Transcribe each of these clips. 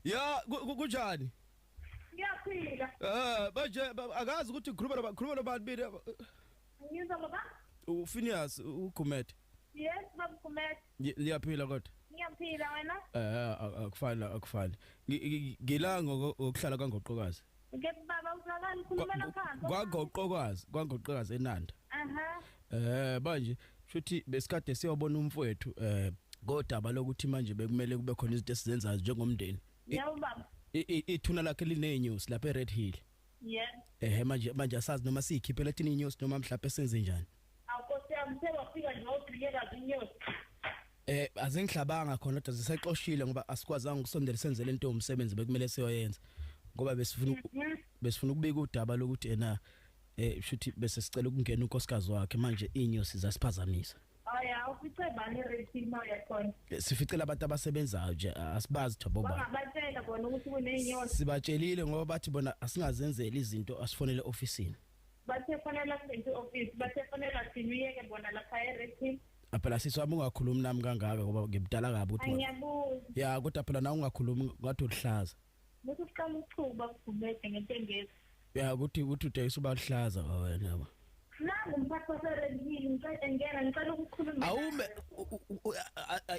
Ya, kunjani? Ngiyaphila. Manje akazi ukuthi ngikhuluma nobani mina. Ngizwa baba? uPhineas uGumede. Yes, baba Gumede. Ngiyaphila kodwa. Ngiyaphila wena? Akufani akufani. Ngila ngokuhlala kwaNgoqokazi. Ke baba uzwakala ukhulumela phansi. KwaNgoqokazi, kwaNgoqokazi eNanda. Aha. Manje shuthi besikade siyobona umfowethu kodaba lokuthi manje bekumele kube khona izinto esizenzayo njengomndeni. Yebo baba. Ithuna lakhe linenews lapha eRed Hill. Yebo. Manje asazi noma siyikhiphela thina inews noma mhlawumbe senze njani. Awukosi yami sewafika nje wogqiyeka inews. Azingihlabanga khona kodwa sisexoshile ngoba asikwazanga ukusondela senze lento yomsebenzi bekumele siyoyenza. Ngoba besifuna ukubika udaba lokuthi ena shuthi bese sicela ukungena unkosikazi wakhe manje inyosi zasiphazamisa. Aya, ufice bani eRed Hill mawuya khona? Sificela abantu abasebenzayo nje asibazi thabo bani. Bangabatshela bona ukuthi kuneyinyosi. Sibatshelile ngoba bathi bona asingazenzeli izinto asifonele officeini. Bathe fanele singene office, bathe fanele siniyeke bona lapha eRed Hill. Phela sisi wami ungakhulumi nami kangaka ngoba ngimdala kabi ukuthi. Angiyabuza. Ya, kodwa phela nawe ungakhulumi ngathi ulihlaza. Bese uqala ukuchuba Gumede ngentengezi. Ya, ukuthi udayisa ubaluhlaza wena yabo. Nangu umphathi waseRed Hill ngicela ngena ngicela ukukhuluma. Awume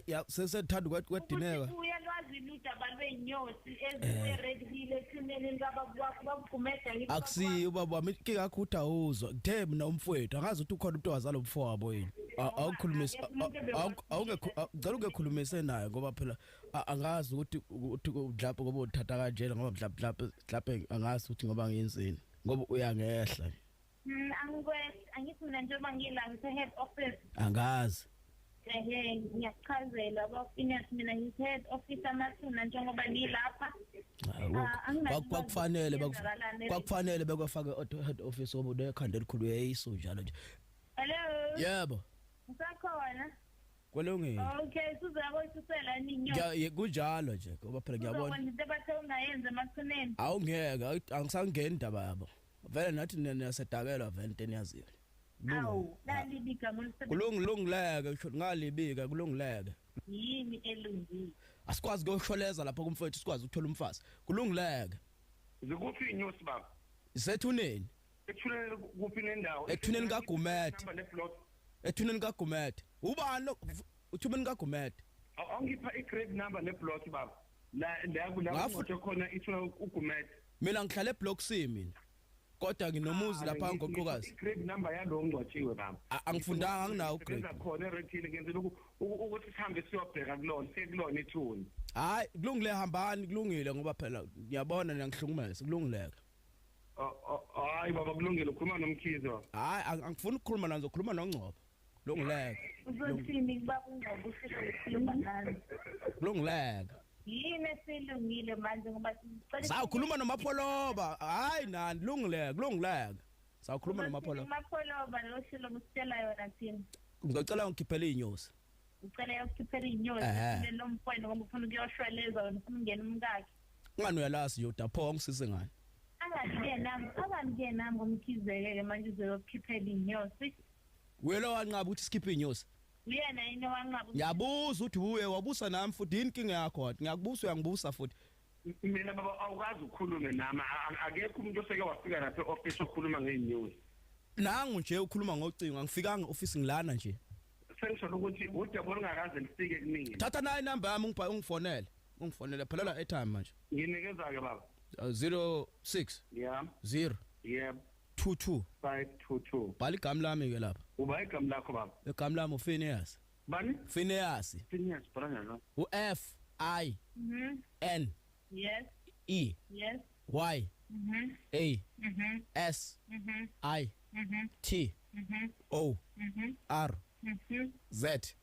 ya sesethanda kwadineka. Uyalwazi udaba lweinyosi eziseRed Hill ethuneni likababa wakho baGumede ngithi. Akusiyo ubaba wami inkinga yakho uthi awuzwa. Kuthe mina umfowethu angazi ukuthi ukhona umuntu owazala umfowabo yini. Awukhulumise awungekho ngicela ungekhulumise naye ngoba phela angazi ukuthi mhlawumbe ngoba uthatha kanjena ngoba mhlawumbe angazi ukuthi ngoba ngiyenzeni ngoba uyangehla. Angikwehla angithi mina njengoba ngila ngise head office. Angazi. Ngiyakuchazela baba Phineas mina ngise head office amathuna njengoba ngilapha. Kwakufanele bekufake head office ngoba unekhanda elikhulu uyayiso njalo nje. Hello. Yebo. Usakhona? Kulungile. Okay, sizakoyisela ninyosi. Kunjalo nje ngoba phela ngiyabona. Uzokwenza into abathe ungayenza emathuneni. Awungeke angisangeni indaba yabo. Vele nathi niyasedakelwa vele into eniyaziyo. Awu, lalibika ngolisebenza. Kulungileke ngalibika kulungileke. Yini elungile? Asikwazi ukuyosholeza lapha kumfowethu sikwazi ukuthola umfazi. Kulungileke. Zikuphi inyosi baba? Isethuneni. Ethuneni kuphi nendawo? Ethuneni kaGumede. Ethuneni kaGumede. Ubani lo uthumeni kaGumede? Awungipha igrade number neplot baba. La la kuthi khona ithuna uGumede. Mina ngihlala eblock C mina. Kodwa nginomuzi lapha ngoqokazi. Igrade number yalo ngcwatshiwe baba. Angifundanga anginawo grade. Khona eRed Hill ngenzela ukuthi sihambe siyobheka kulona, sekulona ithuna. Hayi, kulungile hambani kulungile ngoba phela ngiyabona niyangihlukumeza kulungileke. Hayi baba kulungile ukhuluma noMkhize baba. Hayi angifuni ukukhuluma nazo ukhuluma noNgcobo. Kulungileke. Uzothini kubaba uNgcobo ufike ukukhuluma nami? Kulungileke. Yini esilungile manje ngoba sicela Sawukhuluma noMapholoba. Hayi nani kulungileke kulungileke. Sawukhuluma noMapholoba. uMapholoba lo shilo usitshela yona thina. Ngicela ngikhiphele inyosi. Ucela ukukhiphela inyosi lo mfowenu ngoba ufuna ukuyoshweleza wena ufuna ungena umkakhe. Ungani uyalazi yoda pho ngisize ngani? Angabi nami ngomkhizeke manje uzokhiphela inyosi. Wena wanqaba ukuthi sikhiphe inyosi. Uyena yini wanqaba? Ngiyabuza ukuthi uye wabusa nami futhi yini inkinga yakho? Ngiyakubusa uyangibusa futhi. Mina baba awukazi ukukhulume nami akekho umuntu oseke wafika lapha e-office okhuluma ngeenyosi. Nangu nje ukhuluma ngocingo angifikanga office ngilana nje. Sengisho ukuthi udaba olungakaze lifike kumina. Thatha nayi number yami ungifonele. Ungifonele phela la airtime manje. Nginikeza ke baba. 06 Yeah. 0 Yebo. 22 522. Bhala igama lami ke lapha. Uba igama lakho baba? Igama lami uPhineas. Bani? Phineas. Phineas bhala njalo. U F I N Yes. E Yes. Y A S I T O R Z.